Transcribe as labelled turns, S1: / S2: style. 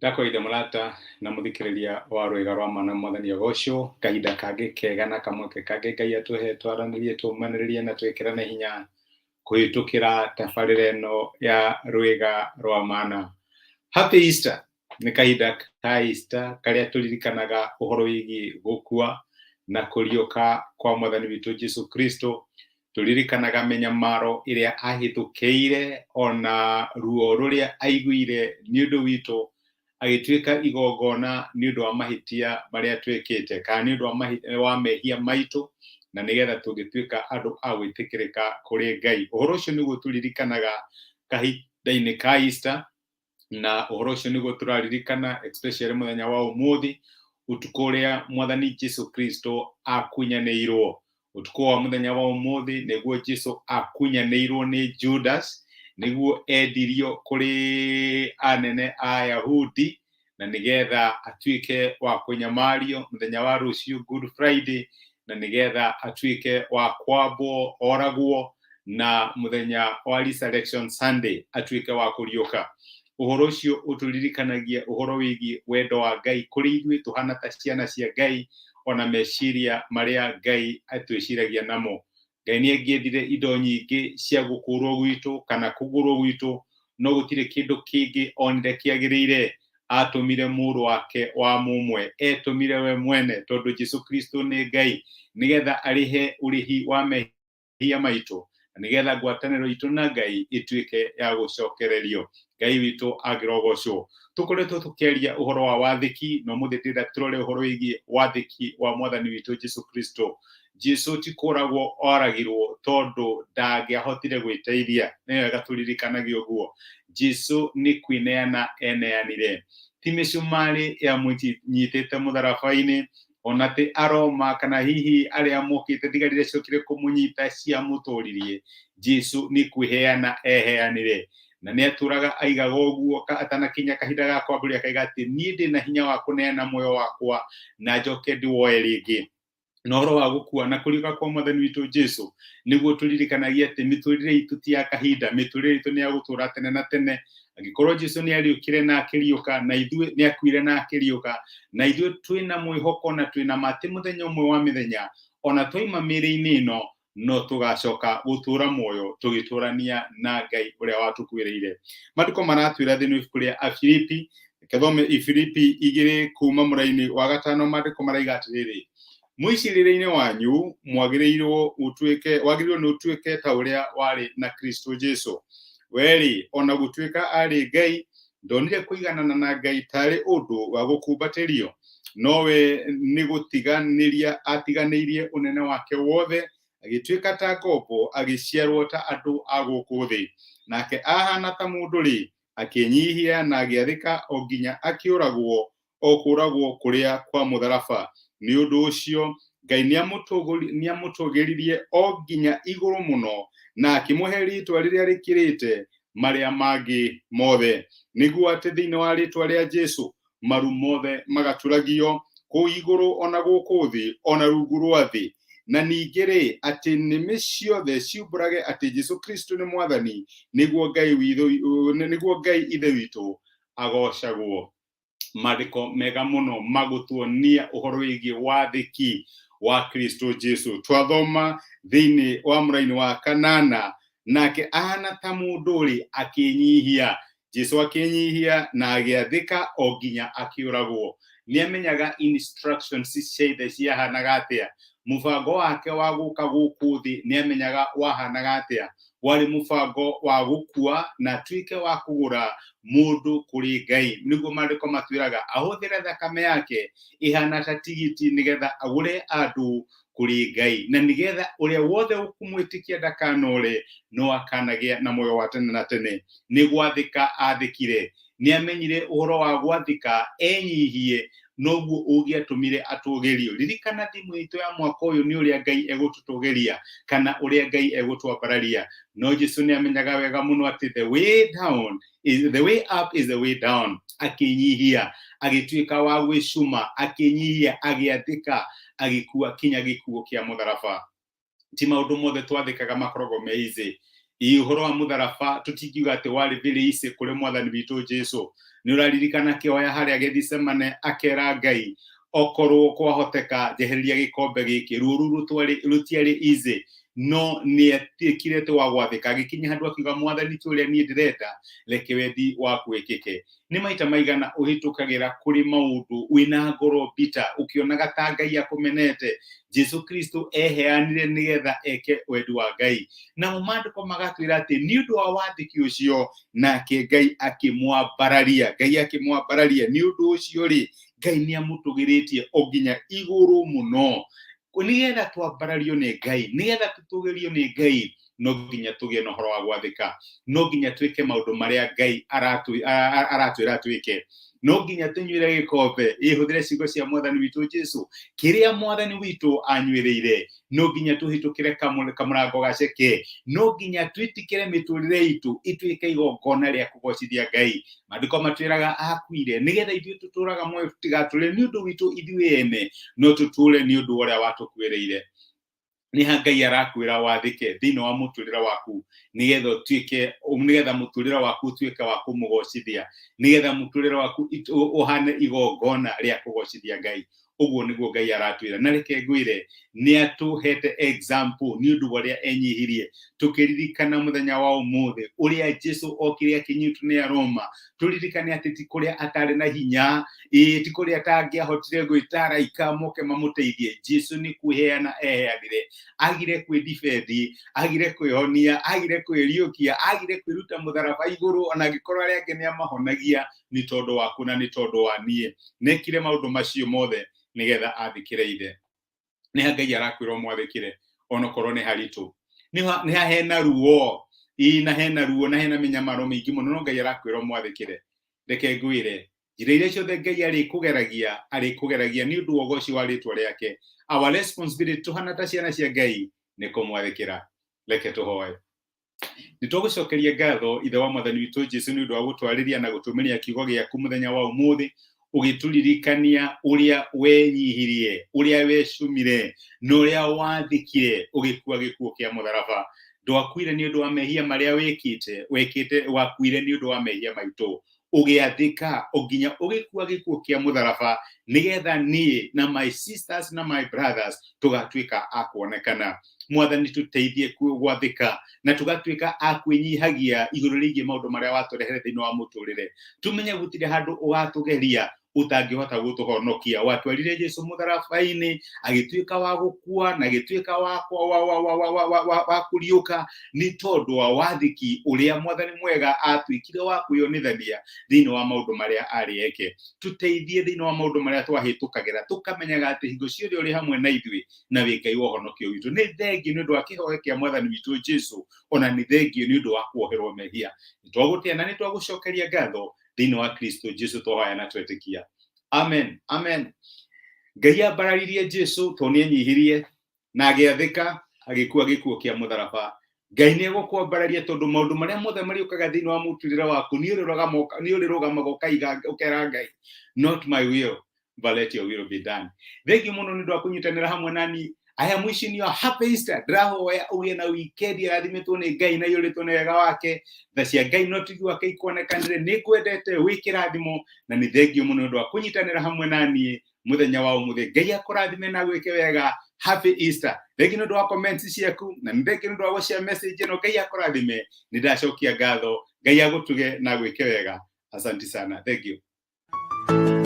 S1: Ndakũgeithia mũrata na mũthikĩrĩria wa rwĩga rwa mana mwathani agocwo kahinda kangĩ kega na kamweke kangĩ Ngai atũhe twaranĩrie tũmanĩrĩrie na twĩkĩrane hinya kũhĩtũkĩra tabarĩra ĩno ya rwĩga rwa mana. Happy Easter! Nĩ kahinda ka Easter karĩa tũririkanaga ũhoro wĩgiĩ gũkua na kũriũka kwa mwathani witũ Jesu Kristo. Tũririkanaga mĩnyamaro ĩrĩa ahĩtũkĩire ona ruo rũrĩa aiguire nĩ ũndũ witũ agĩtuĩka igongona nĩ ũndũ wa mahĩtia marĩa twĩkĩte kana nĩ ũndũ wa mehia maitũ na nĩgetha tũngĩtuĩka andũ a gwĩtĩkĩrĩka kũrĩ Ngai. Ũhoro ũcio nĩguo tũririkanaga kahinda-inĩ ka Easter na ũhoro ũcio nĩguo tũraririkana especially mũthenya wa ũmũthĩ ũtukũ ũrĩa mwathani Jesu Kristo akunyanĩirwo. Ũtukũ wa mũthenya wa ũmũthĩ nĩguo Jesu akunyanĩirwo nĩ Judas, nĩguo endirio kũrĩ anene a Ayahudi na nĩgetha atuĩke wa kũnyamario mũthenya wa rũciũ Good Friday, na nĩgetha atuĩke wa kwambwo oragwo, na mũthenya wa Resurrection Sunday atuĩke wa kũriũka. Ũhoro ũcio ũtũririkanagia ũhoro wĩgiĩ wendo wa Ngai kũrĩ ithuĩ tũhana ta ciana cia Ngai, ona meciria marĩa Ngai atwĩciragia namo. Ngai nĩ angĩendire indo nyingĩ cia gũkũrwo gwitũ kana kũgũrwo gwitũ, no gũtirĩ kĩndũ kĩngĩ onire kĩagĩrĩire. Atũmire mũrũ wake wa mũmwe, etũmire we mwene, tondũ Jesu Kristo nĩ Ngai, nĩgetha arĩhe ũrĩhi wa mehia maitũ, na nĩgetha ngwatanĩro itũ na Ngai ĩtuĩke ya gũcokererio. Ngai witũ angĩrogocwo. Tũkoretwo tũkĩaria ũhoro wa wathĩki, na ũmũthĩ ndĩrenda tũrore ũhoro wĩgiĩ wathĩki wa mwathani witũ Jesu Kristo. Jesu ti kũragwo oragirwo tondũ ndangĩahotire gwĩteithia. Nĩ wega tũririkanage ũguo. Jesu nĩ kwĩneana eneanire. Ti mĩcumarĩ yamũnyitĩte mũtharaba-inĩ, ona ti Aroma kana hihi arĩa mokĩte thigari iria ciokire kũmũnyita ciamũtoririe. Jesu nĩ kwĩheana eheanire. Na nĩ atũraga aigaga ũguo atanakinya kahinda ga kwambĩrĩria akaiga atĩ niĩ ndĩ na hinya wa kũneana muoyo wakwa na njoke ndĩwoe rĩngĩ. Na ũhoro wa gũkua na kũriũka kwa mwathani witũ Jesu nĩguo tũririkanagia atĩ mĩtũrĩre itũ ti ya kahinda, mĩtũrĩre itũ nĩ ya gũtũra tene na tene. Angĩkorwo Jesu nĩ ariũkire na akĩriũka, na ithuĩ nĩ akuire na akĩriũka, na ithuĩ twĩna mwĩhoko na twĩna ma atĩ mũthenya ũmwe wa mĩthenya ona twaima mĩĩrĩ-inĩ ĩno no tũgacoka gũtũra muoyo tũgĩtũrania na Ngai ũrĩa watũkuĩrĩire. Maandĩko maratwĩra thĩinĩ wa ibuku rĩa Afilipi, reke thome Ifilipi igĩrĩ kuma mũraini wa gatano, maandĩko maraiga atĩrĩrĩ, mwĩcirĩrie-inĩ wanyu mwagĩrĩirwo ũtuĩke wagĩrĩirwo nĩ ũtuĩke ta ũrĩa warĩ na Kristo Jesu. We-rĩ, ona gũtuĩka arĩ Ngai, ndonire kũiganana na Ngai tarĩ ũndũ wa gũkumbatĩrio, nowe nĩ gũtiganĩria atiganĩirie ũnene wake wothe, agĩtuĩka ta ngombo, agĩciarwo ta andũ a gũkũ thĩ. Nake ahana ta mũndũ-rĩ, akĩĩnyihia na agĩathĩka o nginya akĩũragwo, o kũũragwo kũrĩa kwa mũtharaba. Nĩ ũndũ ũcio Ngai nĩamũtũgĩririe o nginya igũrũ mũno, na akĩmũhe rĩĩtwa rĩrĩa rĩkĩrĩte marĩa mangĩ mothe, nĩguo atĩ thĩinĩ wa rĩĩtwa rĩa Jesu maru mothe magaturagio kũu igũrũ ona gũkũ thĩ ona rungu rwa thĩ, na ningĩ rĩ, atĩ nĩmĩ ciothe ciumbũrage atĩ Jesu Kristo nĩ Mwathani, nĩguo Ngai witũ, nĩguo Ngai Ithe witũ agocagwo. Maandĩko mega mũno magũtuonia ũhoro wĩgiĩ wathĩki wa Kristo Jesu. Twathoma thĩinĩ wa mũraini wa kanana, nake ahana ta mũndũ rĩ, akĩnyihia. Jesu akĩnyihia na agĩathĩka o nginya akĩũragwo. Nĩ amenyaga instructions cia ithe ciahanaga atĩa. Mũbango wake wa gũka gũkũ thĩ nĩ amenyaga wahanaga atĩa. Warĩ mũbango wa gũkua na atuĩke wa kũgũra mũndũ kũrĩ Ngai. Nĩguo maandĩko matwĩraga ahũthĩre thakame yake ĩhana ta tigiti nĩgetha agũre andũ kũrĩ Ngai, na nĩgetha ũrĩa wothe ũkũmwĩtĩkia ndakanore no akanagĩa na muoyo wa tene na tene. Nĩ gwathĩka athĩkire. Nĩ amenyire ũhoro wa gwathĩka enyihie, noguo ũngĩatũmire atũgĩrio. Ririkana thimũ itũ ya mwaka ũyũ nĩ ũrĩa Ngai egũtũtũgĩria kana ũrĩa Ngai egũtwambararia. No Jesu nĩ amenyaga wega mũno atĩ the way down is the way up is the way down. Akĩnyihia, agĩtuĩka wa gwĩcuma, akĩnyihia, agĩathĩka, agĩkua kinya gĩkuũ kĩa mũtharaba. Ti maũndũ mothe twathĩkaga makoragwo me easy. Ĩ ũhoro wa mũtharaba tũtingiuga atĩ warĩ very easy kũrĩ mwathani witũ Jesu. Nĩ ũraririkana akĩhoya harĩa Gethsemane akera Ngai okorwo kwahoteka njehereria gĩkombe gĩkĩ. Ruo rũu rũtiarĩ easy, no nĩ atuĩkire atĩ wa gwathĩka, agĩkinya handũ akiuga mwathani ti ũrĩa niĩ ndĩrenda, reke wendi waku wĩkĩke. Nĩ maita maigana ũhĩtũkagĩra kũrĩ maũndũ wĩna ngoro mbita ũkĩonaga ta Ngai akũmenete. Jesu Kristo eheanire nĩgetha eke wendi wa Ngai, namo maandĩko magatwĩra atĩ nĩ ũndũ wa wathĩki ũcio nake Ngai akĩmwambararia. Ngai akĩmwambararia. Nĩ ũndũ ũcio rĩ, Ngai nĩ amũtũgĩrĩtie o nginya igũrũ mũno. Nĩgetha twambarario nĩ Ngai, nĩgetha tũtũgĩrio nĩ Ngai, no nginya tũgĩe na ũhoro wa gwathĩka, no nginya twĩke maũndũ marĩa Ngai aratwĩra twĩke, no nginya tũnyuĩre gĩkombe, ĩhũthĩre ciugo cia mwathani witũ Jesu, kĩrĩa mwathani witũ anyuĩrĩire. No nginya tũhĩtũkĩre kamũrango gaceke, no nginya twĩtĩkĩre mĩtũrĩre itũ ĩtuĩke igongona rĩa kũgocithia Ngai. Maandĩko matwĩraga akuire nĩgetha ithuĩ tũtũraga muoyo tũtigatũre nĩ ũndũ witũ ithuĩ ene, no tũtũre nĩ ũndũ wa ũrĩa watũkuĩrĩire. Nĩ ha Ngai arakwĩra wathĩke thĩinĩ wa mũtũrĩre waku, nĩgetha ũtuĩke, nĩgetha mũtũrĩre waku ũtuĩke wa kũmũgocithia, nĩgetha mũtũrĩre waku ũhane igongona rĩa kũgocithia Ngai. Ũguo nĩguo Ngai aratwĩra. Na reke ngwĩre, nĩ atũhete example nĩ ũndũ wa ũrĩa enyihirie. Tũkĩririkana mũthenya wa ũmũthĩ ũrĩa Jesu okire akĩnyitwo nĩ Aroma, tũririkane atĩ ti kũrĩa atarĩ na hinya, ĩĩ ti kũrĩa atangĩahotire gwĩta araika moke mamũteithie. Jesu nĩ kwĩheana eheanire, agire kwĩdifendi, agire kwĩhonia, agire kwĩriũkia, agire kwĩruta mũtharaba igũrũ, ona angĩkorwo arĩa angĩ nĩ amahonagia, nĩ tondũ waku na nĩ tondũ wa niĩ. Nekire maũndũ macio mothe nĩgetha athĩkĩre ithe. Nĩ ha Ngai arakwĩra ũmwathĩkĩre onokorwo nĩ haritũ, nĩ ha hena ruo, ĩĩ na hena ruo na hena mĩnyamaro mĩingĩ mũno, no Ngai arakwĩra ũmwathĩkĩre. Reke ngwĩre, njĩra iria ciothe Ngai arĩkũgeragia, arĩkũgeragia nĩ ũndũ wa ũgoci wa rĩtwa rĩake. Our responsibility tũhana ta ciana cia Ngai nĩ kũmwathĩkĩra. Reke tũhoe. Nĩ twagũcokeria ngatho ithe wa mwathani witũ Jesu nĩ ũndũ wa gũtwarĩria na gũtũmĩria kiugo gĩaku mũthenya wa ũmũthĩ, ũgĩtũririkania ũrĩa wenyihirie, ũrĩa wecumire, na ũrĩa wathĩkire ũgĩkua gĩkuũ kĩa mũtharaba. Ndwakuire nĩ ũndũ wa mehia marĩa wĩkĩte, wekĩte, wakuire nĩ ũndũ wa mehia maitũ, ũgĩathĩka o nginya ũgĩkua gĩkuũ kĩa mũtharaba, nĩgetha niĩ na my sisters na my brothers tũgatuĩka a kuonekana. Mwathani, tũteithie gwathĩka na tũgatuĩka a kwĩnyihagia igũrũ rĩgiĩ maũndũ marĩa watũrehere thĩinĩ wa mũtũrĩre. Tũmenye gũtirĩ handũ ũgatũgeria ũtangĩhota gũtũhonokia. Watwarire Jesu mũtharaba-inĩ, agĩtuĩka wa gũkua na agĩtuĩka wa kũriũka nĩ tondũ wa wathĩki ũrĩa mwathani mwega atuĩkire wa kwĩyonithania thĩinĩ wa maũndũ marĩa arĩ eke. Tũteithie thĩinĩ wa maũndũ marĩa twahĩtũkagĩra, tũkamenyaga atĩ hingo ciothe ũrĩ hamwe na ithuĩ na wĩ Ngai wa ũhonokio witũ. Nĩ thengiũ nĩ ũndũ wa kĩhoe kĩa mwathani witũ Jesu, ona nĩ thengiũ nĩ ũndũ wa kuoherwo mehia. Nĩ twagũtĩa na nĩ twagũcokeria ngatho thĩinĩ wa Kristo Jesu twahoya na twetĩkia. Amen, amen. Ngai ambararirie Jesu tondũ nĩ enyihirie na agĩathĩka, agĩkua gĩkuũ kĩa mũtharaba. Ngai nĩ egũkwambararia tondũ maũndũ marĩa mothe marĩũkaga thĩinĩ wa mũtũrĩre waku nĩ ũrĩrũgamaga ũkaiga ũkera Ngai, not my will but let your will be done. Thengiũ mũno nĩ ũndũ wa kũnyitanĩra hamwe na niĩ. I am wishing you a happy Easter. Ndĩrahoya ũgĩe na weekend ĩrathimĩtwo nĩ Ngai na iyũrĩtwo nĩ wega wake. Tha cia Ngai na ũtugi wake ikuonekanĩre. Nĩ ngwendete, wĩ kĩrathimo, na nĩ thengiũ mũno nĩ ũndũ wa kũnyitanĩra hamwe na niĩ mũthenya wa ũmũthĩ. Ngai akũrathime na gwĩke wega. Happy Easter. Thengiũ nĩ ũndũ wa comments ciaku, na nĩ thengiũ nĩ ũndũ wa gũshare message ĩno. Ngai akũrathime. Nĩ ndacokia ngatho. Ngai agũtuge na gwĩke wega. Asante sana. Thank you.